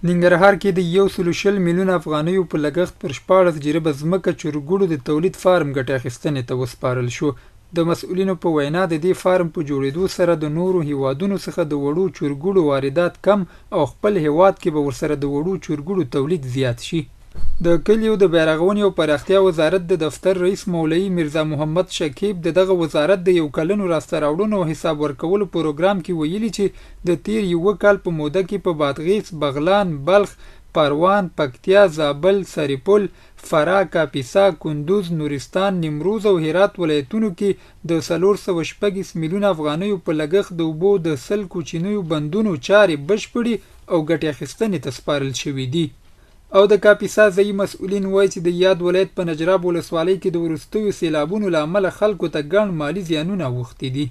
ننګرهار کې د 120 میلیونه افغانیو په لګښت پر 16 جریبه ځمکه چرګوړو د تولید فارم ګټې اخیستنې ته وسپارل شو. د مسؤلینو په وینا، د دې فارم په جوړېدو سره د نورو هیوادونو څخه د وړو چرګوړو واردات کم او خپل هیواد کې به ورسره د وړو چرګوړو تولید زیات شي. د کلیو د بیارغونې او پراختیا وزارت د دفتر رئیس مولوي میرزا محمد شکیب د دغه وزارت د یو کلنو لاسته راوړنو او حساب ورکولو پروګرام کې ویلي چې د تېر یوه کال په موده کې په بادغیس، بغلان، بلخ، پروان، پکتیا، زابل، سرپل، فراه، کاپیسا، کندوز، نورستان، نیمروز او هرات ولایتونو کې د 426 میلیونه افغانیو په لګښت د اوبو د 100 کوچنیو بندونو چارې بشپړې او ګټې اخیستنې ته سپارل شوې دي. او د کاپیسا ځايي مسؤلین وايي چې د یاد ولایت په نجراب ولسوالۍ کې د وروستیو سېلابونو له امله خلکو ته ګڼ مالي زیانونه اوښتي دي.